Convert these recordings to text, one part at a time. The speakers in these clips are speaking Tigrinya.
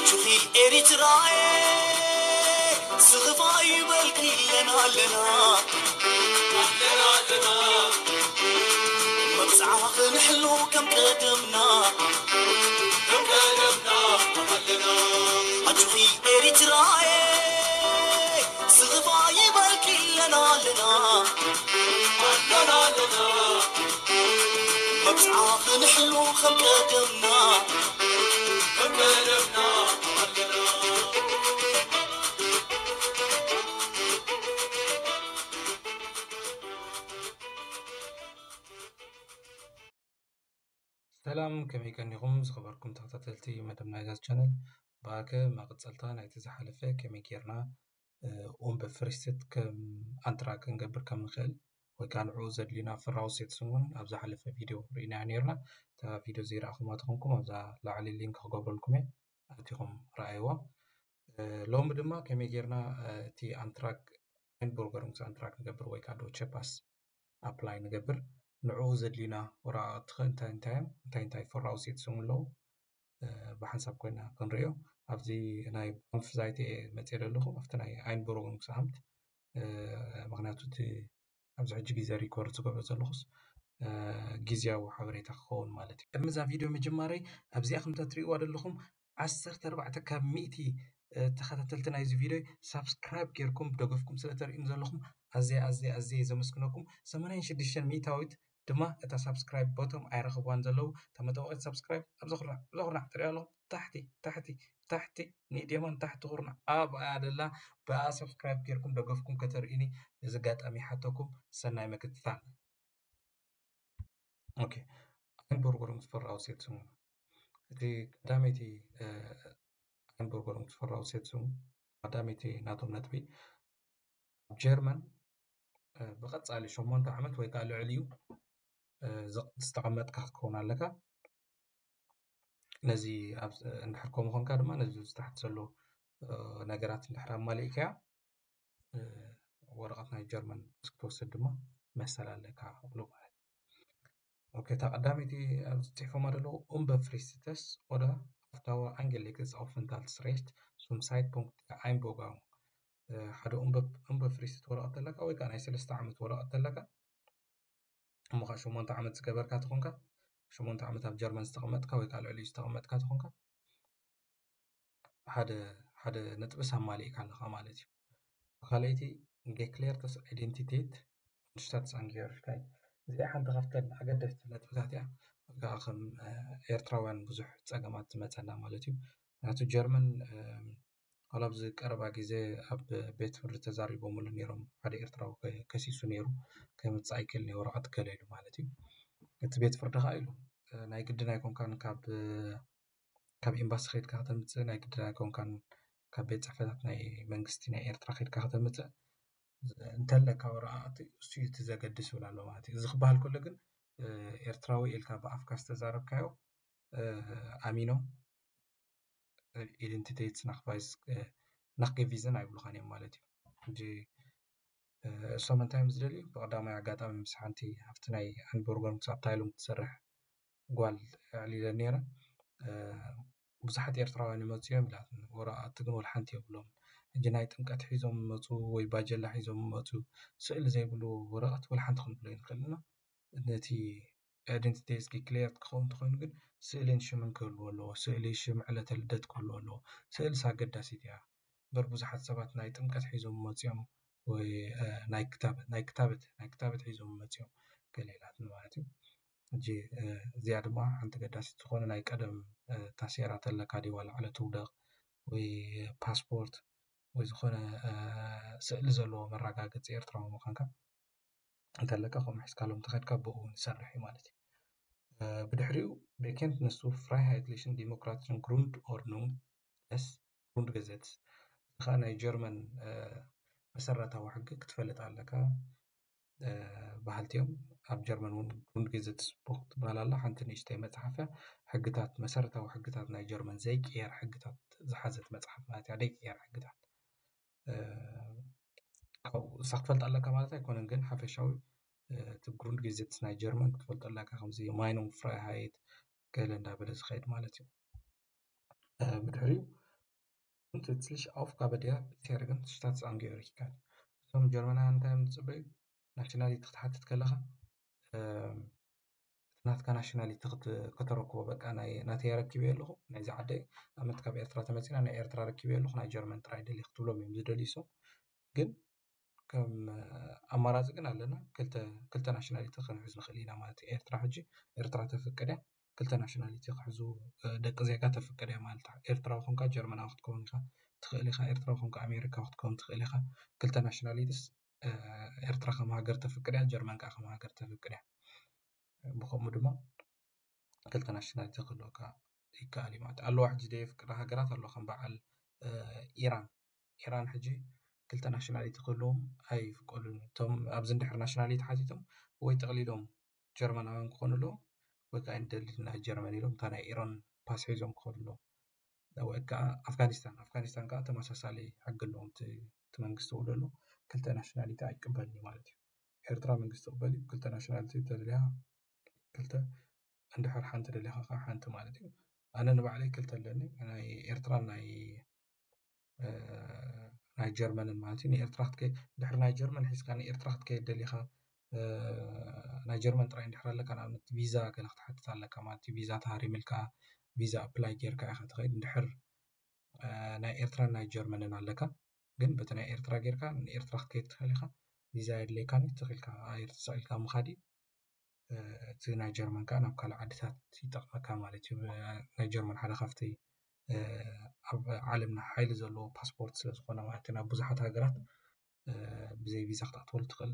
ቹኺ ኤሪትራየ ስኽፋ ይበልኪ ኣለና ኣለና ኣለና ኣለና መብጽዓ ክንሕሉ ከም ቀደምና ከም ቀደምና ኣለና ኣቹኺ ኤሪትራየ ስኽፋ ይበልኪ ኣለና ኣለና ኣለና ኣለና መብጽዓ ክንሕሉ ከም ቀደምና ከም ቀደምና ኣለና ሰላም ከመይ ቀኒኹም ዝኸበርኩም ተኸታተልቲ መደብ ናይዛ ቻነል። ብኣከ መቐጸልታ ናይቲ ዝሓለፈ ከመይ ጌርና ኡምበ ፍሪስት ከም ኣንትራ ክንገብር ከም ንኽእል ወይ ከዓ ንዕኡ ዘድልዩና ፍራውሴትስ እውን ኣብ ዝሓለፈ ቪድዮ ርኢና ነርና። እታ ቪድዮ ዘይረኣኹማ ተኾንኩም ኣብዛ ላዕሊ ሊንክ ክገብረልኩም እየ፣ ኣቲኹም ረኣይዋ። ሎሚ ድማ ከመይ ጌርና እቲ ኣንትራክ ኣይንቦርገር ምስ ኣንትራክ ንገብር ወይ ከዓ ዶቸ ፓስ ኣፕላይ ንገብር። ንዕኡ ዘድልዩና ወረቓቕቲ እንታይ እንታይ እዮም እንታይ እንታይ ፍራውሴትስ እውን ኣለዉ። ብሓንሳብ ኮይና ክንሪኦ ኣብዚ ናይ ባንፍ ዛይት እየ መፅእ ዘለኹ ኣብቲ ናይ ኣይንቦርገር ምስ ኣምት ምክንያቱ እቲ ኣብዚ ሕጂ ግዜ ሪኮርድ ዝገብሮ ዘለኹስ ግዜያዊ ሓበሬታ ክኸውን ማለት እዩ። ቅድሚ እዛ ቪድዮ ምጅማረይ ኣብዚኣ ከም እትሪእዋ ዘለኹም ዓሰርተ ኣርባዕተ ካብ ሚእቲ ተኸታተልቲ ናይዚ ቪድዮ ሳብስክራይብ ጌርኩም ደገፍኩም ስለ ተርእዩኒ ዘለኹም ኣዝየ ኣዝየ ኣዝየ ዘመስግነኩም። ሰማንያን ሽዱሽተን ሚእታዊት ድማ እታ ሳብስክራይብ ቦቶም ኣይረኽብዋን ዘለዉ። እታ መጠወቒት ሳብስክራይብ ኣብዛ ኩርናዕ ኣብዛ ኩርናዕ ትሪኣ ኣለኹም ታሕቲ ታሕቲ ታሕቲ ንኢድ የማን ታሕቲ ኩርናዕ ኣብኣ ደላ ብኣ ሳብስክራይብ ጌርኩም ደገፍኩም ከተርእዩኒ እዚ ኣጋጣሚ ይሓተኩም። ሰናይ ምክትታል። ኦኬ ኣይንቦርጎር ምስ ፍራውሴትስ እውን እቲ ቀዳመይቲ ኣይንቦርጎር ምስ ፍራውሴትስ እውን ቀዳመይቲ ናቶም ነጥቢ ኣብ ጀርመን ብቐጻሊ ሸሞንተ ዓመት ወይ ከዓ ልዕሊኡ ዝተቐመጥካ ክትከውን ኣለካ። ነዚ እንድሕር ከምኡ ኮንካ ድማ ነዚ ዝታሕት ዘሎ ነገራት እንድሕር ኣማሊእካያ ወረቐት ናይ ጀርመን ክትወስድ ድማ መሰል ኣለካ ብሎ ማለት እዩ። ኦኬ እታ ቀዳመይቲ ኣብዚ ፅሒፎማ ዘለዉ ኡምበፍሪስተስ ኦዳ ኣፍታዋ ኣንገሌክስ ኣውፍንታልትስሬሽት ሱም ሳይት ፖንክት ኣይንቦጋው ሓደ ኡምበፍሪስት ወረቐት ኣለካ ወይ ከዓ ናይ ሰለስተ ዓመት ወረቐት ኣለካ እሞ ከዓ ሸሞንተ ዓመት ዝገበርካ ተኾንካ ሸሞንተ ዓመት ኣብ ጀርመን ዝተቐመጥካ ወይ ከዓ ልዕሊኡ ዝተቐመጥካ ተኾንካ ሓደ ሓደ ነጥብስ ኣማሊእካ ኣለኻ ማለት እዩ። ካልኣይቲ ጌክሌርተስ ኣይደንቲቴት ሽታት ሳንጊዮርሽካይ እዚኣ ሓንቲ ካብተን ኣገደስቲ ነጥብታት እያ። ከዓ ከም ኤርትራውያን ብዙሕ ፀገማት ዝመፀና ማለት እዩ። ምክንያቱ ጀርመን ዋላ ኣብዚ ቀረባ ግዜ ኣብ ቤት ፍርዲ ተዛሪቦምሉ ነይሮም ሓደ ኤርትራዊ ከሲሱ ነይሩ ከምፅእ ኣይክእል ነይ ወረቐት ገለ ኢሉ ማለት እዩ። እቲ ቤት ፍርዲ ከዓ ኢሉ ናይ ግድን ኣይኮንካን ካብ ካብ ኤምባሲ ከይድካ ከተምፅእ ናይ ግድን ኣይኮንካን ካብ ቤት ፅሕፈታት ናይ መንግስቲ ናይ ኤርትራ ከይድካ ከተምፅእ እንተለካ ወረቓቕቲ እሱ እዩ እቲ ዘገድስ ይብል ኣሎ ማለት እዩ። እዚ ክበሃል ከሎ ግን ኤርትራዊ ኢልካ ብኣፍካ ዝተዛረብካዮ ኣሚኖም ኢደንቲቴት ናክቫይዝ ናክገቪዝን ኣይብሉኻን እዮም ማለት እዩ። ሕጂ እሶም እንታይ እዮም ዝደልዩ? ብቐዳማይ ኣጋጣሚ ምስ ሓንቲ ኣብቲ ናይ ኣንቦርጎን ክሳብ ታይሎም ትሰርሕ ጓል ኣዕሊለ ነይረ። ብዙሓት ኤርትራውያን ይመፁ እዮም ኢላትኒ። ወረቓቕቲ ግን ወላ ሓንቲ የብሎም። ሕጂ ናይ ጥምቀት ሒዞም ይመፁ ወይ ባጀላ ሒዞም ይመፁ ስእሊ ዘይብሉ ወረቐት ወላ ሓንቲ ክንብሎ ይንኽእል ኢና። ነቲ ኣይደንቲቲ ዲስክ ክሊር ክኸውን እንተኾይኑ ግን ስእልን ሽምን ክህልዎ ኣለዎ። ስእሊ፣ ሽም፣ ዕለተ ልደት ክህልዎ ኣለዎ። ስእልስ ኣገዳሲት እያ። እምበር ብዙሓት ሰባት ናይ ጥምቀት ሒዞም መፂኦም ወይ ናይ ክታበት ናይ ክታበት ናይ ክታበት ሒዞም መፂኦም ገለ ኢላትኒ ማለት እዩ። ሕጂ እዚኣ ድማ ሓንቲ ገዳሲት ዝኾነ ናይ ቀደም ታሴራ ተለካ ድዩ ዋላ ዕለት ውደቕ ወይ ፓስፖርት ወይ ዝኾነ ስእሊ ዘለዎ መረጋገፂ ኤርትራዊ ምዃንካ እንተለካ ከምኡ ሒዝካሎም ተኸድካ ብኡ ንሰርሕ እዩ ማለት እዩ። ብድሕሪኡ ቤኬንት ንሱ ፍራይሃይትሊሽን ዲሞክራቲሽን ግሩንድ ኦርኑንግ ደስ ግሩንድ ገዘት እዚ ከዓ ናይ ጀርመን መሰረታዊ ሕጊ ክትፈልጥ ኣለካ። በሃልቲ እዮም ኣብ ጀርመን እውን ግሩንድ ገዘት ስፖርት ትበሃል ኣላ ሓንቲ ንእሽተይ መፅሓፍ እያ። ሕግታት መሰረታዊ ሕግታት ናይ ጀርመን ዘይቅየር ሕግታት ዝሓዘት መፅሓፍ ማለት እያ። ዘይቅየር ሕግታት ካብኡ ንሳ ክትፈልጥ ኣለካ ማለት ኣይኮነን ግን ሓፈሻዊ እቲ ግሩንድ ገዘት ናይ ጀርመን ክትፈልጦ ኣለካ ከምዚ ማይኖንግ ፍራይሃይት ገለ እንዳበለ ዝኸይድ ማለት እዩ። ብድሕሪኡ Plötzlich Aufgabe der bisherigen Staatsangehörigkeit. እቶም ጀርመናውያን እንታይ እዮም ዝፅበዩ? ናሽናሊቲ ክትሓትት ከለኻ ናትካ ናሽናሊቲ ከተረክቦ፣ በቃ ናይ ናተይ ረኪበ ኣለኹ፣ ናይዚ ዓደ ኣመት ካብ ኤርትራ ተመፂና፣ ናይ ኤርትራ ረኪበ ኣለኹ፣ ናይ ጀርመን ጥራይ ደሊ ክትብሎም እዮም ዝደልዩ። ሰው ግን ከም ኣማራፂ ግን ኣለና፣ ክልተ ናሽናሊቲ ክንሕዝ ንኽእል ኢና ማለት እዩ። ኤርትራ ሕጂ ኤርትራ ተፍቅድ እያ፣ ክልተ ናሽናሊቲ ክሕዙ ደቂ ዜጋ ተፍቅድ እያ ማለት እዩ። ኤርትራዊ ኮንካ ጀርመናዊ ክትከውን ኢኻ ትኽእል ኢኻ፣ ኤርትራዊ ኮንካ ኣሜሪካዊ ክትከውን ትኽእል ኢኻ። ክልተ ናሽናሊቲስ ኤርትራ ከም ሃገር ተፍቅድ እያ፣ ጀርመን ከዓ ከም ሃገር ተፍቅድ እያ። ብኸምኡ ድማ ክልተ ናሽናሊቲ ክህልወካ ይከኣል እዩ ማለት ኣለዋ። ሕጂ ዘየፍቅዳ ሃገራት ኣለዋ፣ ከም በዓል ኢራን። ኢራን ሕጂ ክልተ ናሽናሊቲ ክህልዎም ኣይፍቀዱን። እቶም ኣብዚ እንድሕር ናሽናሊቲ ሓቲቶም ወይ ጠቕሊሎም ጀርመናውያን ክኾኑ ኣለዎም ወይ ከዓ ንደሊ ናይ ጀርመን ኢሎም እታ ናይ ኢራን ፓስ ሒዞም ክኸዱ ኣለዎም። ወይ ከዓ ኣፍጋኒስታን፣ ኣፍጋኒስታን ከዓ ተመሳሳሊ ሕጊ ኣለዎም። እቲ መንግስቲ ውለሎ ክልተ ናሽናሊቲ ኣይቅበልን እዩ ማለት እዩ። ኤርትራ መንግስቲ ቅበል እዩ። ክልተ ናሽናሊቲ ተደልያ ክልተ እንድሕር ሓንቲ ደሊኻ ከዓ ሓንቲ ማለት እዩ። ኣነ ንባዕለይ ክልተ ኣለኒ፣ ናይ ኤርትራን ናይ ናይ ጀርመንን ማለት እዩ። ንኤርትራ ክትከይድ ድሕሪ ናይ ጀርመን ሒዝካ ንኤርትራ ክትከይድ ደሊኻ ናይ ጀርመን ጥራይ እንድሕር ኣለካ፣ ንኣብነት ቪዛ ገለ ክትሓትት ኣለካ ማለት እዩ። ቪዛ ተሃሪምልካ ቪዛ ኣፕላይ ጌርካ ኢኻ ትኸይድ። እንድሕር ናይ ኤርትራን ናይ ጀርመንን ኣለካ፣ ግን በቲ ናይ ኤርትራ ጌርካ ንኤርትራ ክትከይድ ትኽእል ኢኻ። ቪዛ የድልየካን እዩ፣ ትኽእልካ ኣየር ተሰቒልካ ምኻድ እዩ። እቲ ናይ ጀርመን ከዓ ናብ ካልእ ዓድታት ይጠቕመካ ማለት እዩ። ናይ ጀርመን ሓደ ካብቲ ኣብ ዓለምና ሓይሊ ዘለዎ ፓስፖርት ስለ ዝኾነ ማለት እዩ፣ ናብ ብዙሓት ሃገራት ብዘይ ቪዛ ክትኣትወሉ ትኽእል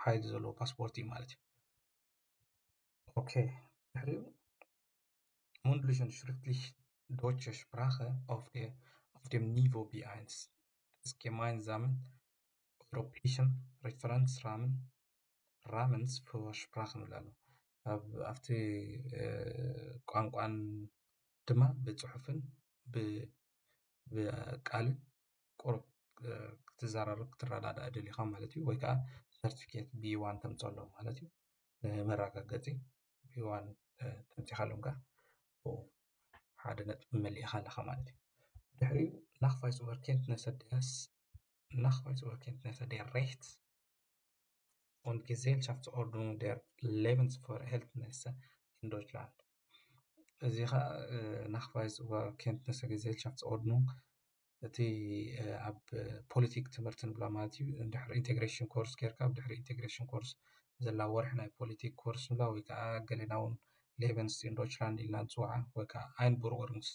ሓይሊ ዘለዎ ፓስፖርት እዩ ማለት እዩ። ኦኬ፣ ድሕሪኡ Mündlichen schriftlich deutsche Sprache auf der auf dem Niveau B eins des gemeinsamen europäischen Referenzrahmen Rahmens für Sprachen ንብላሉ። ኣብ ኣብቲ ቋንቋን ድማ ብፅሑፍን ብቃልን ቁሩብ ክትዘራረብ ክትረዳዳእ ደሊኻ ማለት እዩ። ወይ ከዓ ሰርቲፊኬት ቢ ዋን ተምፀሎም ማለት እዩ። ንመረጋገፂ ቢ ዋን ተምፂኻሎም ከዓ ሓደ ነጥቢ መሊእኻ ኣለኻ ማለት እዩ። ድሕሪኡ Nachweis über Kenntnisse des Nachweis über Kenntnisse der Rechts- und Gesellschaftsordnung der Lebensverhältnisse in Deutschland። እዚ ከዓ Nachweis über Kenntnisse Gesellschaftsordnung እቲ ኣብ ፖለቲክ ትምህርቲ ንብላ ማለት እዩ። እንድሕር ኢንቴግሬሽን ኮርስ ጌርካ፣ ብድሕሪ ኢንቴግሬሽን ኮርስ ዘላ ወርሒ ናይ ፖለቲክ ኮርስ ንብላ፣ ወይ ከዓ ገሌና እውን Lebensrecht in Deutschland ኢልና ንፅውዓ፣ ወይ ከዓ Einbürgerungs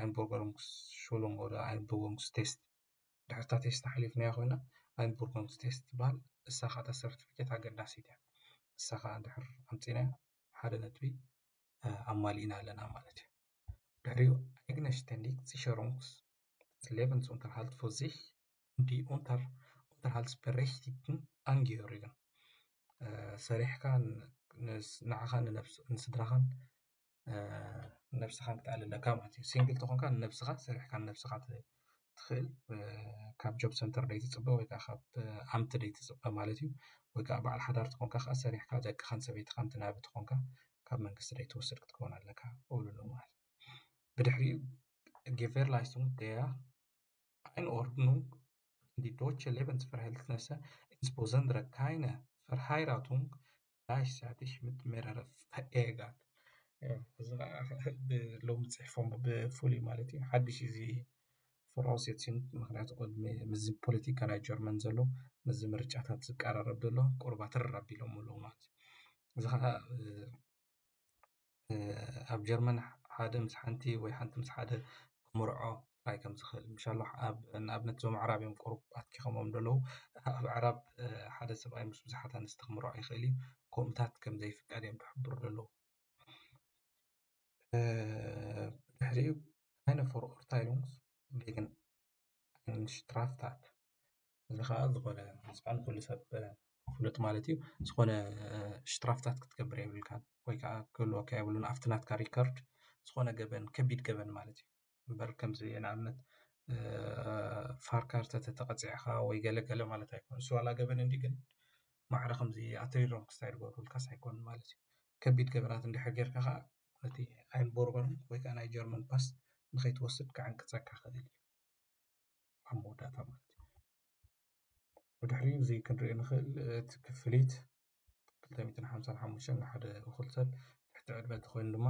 Einbürgerungsschulung oder Einbürgerungstest። ድሕርታ ቴስት ሓሊፍናያ ኮይና Einbürgerungstest ትበሃል። እሳ ከዓ እታ ሰርቲፊኬት ኣገዳሲት እያ። እሳ ከዓ ድሕር ኣምፂናያ ሓደ ነጥቢ ኣማሊእና ኣለና ማለት እዩ። ድሕሪኡ eigenständig Sicherung des Lebensunterhalts für sich und die Unter Unterhaltsberechtigten Angehörigen። ሰሪሕካ ንዓኻ ንስድራኻን ነብስኻን ክተዕልለካ ማለት እዩ። ሲንግል ተኾንካ ንነብስኻ ሰሪሕካ ንነብስኻ ትኽእል፣ ካብ ጆብ ሰንተር ደይ ትፅበ ወይ ከዓ ካብ ኣምት ደይ ትፅበ ማለት እዩ። ወይ ከዓ በዓል ሓዳር ተኾንካ ከዓ ሰሪሕካ ደቅኻን ሰበይትኻን ትናቢ ተኾንካ ካብ መንግስቲ ደይ ትወስድ ክትከውን ኣለካ እብሉ ኣለዉ ማለት እዩ። ብድሕሪኡ Gewährleistung der Einordnung in die deutsche Lebensverhältnisse, insbesondere keine Verheiratung gleichzeitig mit mehreren Verehegern። እዚ ከዓ ሎሚ ፅሒፎም ብፍሉይ ማለት እዩ። ሓድሽ እዚ Voraussetzung፣ ምክንያቱ ቅድሚ ምስዚ ፖለቲካ ናይ ጀርመን ዘሎ ምስዚ ምርጫታት ዝቀራረብ ዘሎ ቁርባ ትርር ኣቢሎም ኣለዉ ማለት እዩ። እዚ ከዓ ኣብ ጀርመን ሓደ ምስ ሓንቲ ወይ ሓንቲ ምስ ሓደ ክምርዖ ጥራይ ከም ዝኽእል ምሻሎ። ንኣብነት እዞም ኣዕራብ እዮም ቁሩብ ኣትኪኸሞም ዘለዉ። ኣብ ኣዕራብ ሓደ ሰብኣይ ምስ ብዙሓት ኣንስቲ ክምርዖ ይኽእል እዩ። ከምኡታት ከም ዘይፍቀድ እዮም ዝሕብሩ ዘለዉ። ብድሕሪኡ keine Verurteilung wegen Straftat። እዚ ከዓ ዝኾነ ህፃን ኩሉ ሰብ ፍሉጥ ማለት እዩ። ዝኾነ ሽትራፍታት ክትገብር የብልካን ወይ ከዓ ክህልወካ የብሉን ኣብቲ ናትካ ሪከርድ ዝኾነ ገበን፣ ከቢድ ገበን ማለት እዩ። እምበር ከምዚ ንኣብነት ፋርካርተ ተተቐፂዕኻ ወይ ገለገለ ማለት ኣይኮን። እሱ ዋላ ገበን እንዲ ግን ማዕረ ከምዚ ኣትሪሮም ክስታይ ዝገብሩልካስ ኣይኮን ማለት እዩ። ከቢድ ገበናት እንድሕር ጌርካ ከዓ ነቲ ኣይንቦርጎን ወይ ከዓ ናይ ጀርመን ፓስ ንኸይትወስድ ክዕንቅፀካ ክእል እዩ ኣብ መወዳእታ ማለት እዩ። ብድሕሪኡ እዚ ክንሪኦ ንኽእል እቲ ክፍሊት ክልተ ሚእትን ሓምሳን ሓሙሽተን ንሓደ እኹል ሰብ ትሕቲ ዕድመ እንተኾይኑ ድማ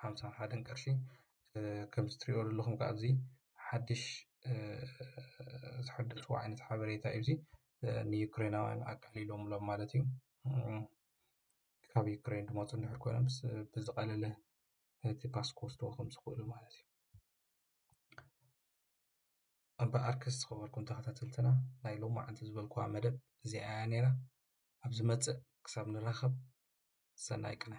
ሓምሳን ሓደን ቅርሺ። ከምዚ ትሪኦ ዘለኹም ከዓ ኣብዚ ሓድሽ ዝሐደፅዎ ዓይነት ሓበሬታ እዩ። እዚ ንዩክሬናውያን ኣቃሊሎምሎም ማለት እዩ። ካብ ዩክሬን ዝመፁ እንድሕር ኮይኖም ብዝቐለለ እቲ ፓስፖርት ከም ዝኽእሉ ማለት እዩ። እምበኣርከስ ዝኸበርኩም ተኸታተልትና ናይ ሎማዓንቲ ዝበልኩዋ መደብ እዚኣ እያ ነይራ። ኣብ ዝመፅእ ክሳብ ንራኸብ ሰናይ ቅነ።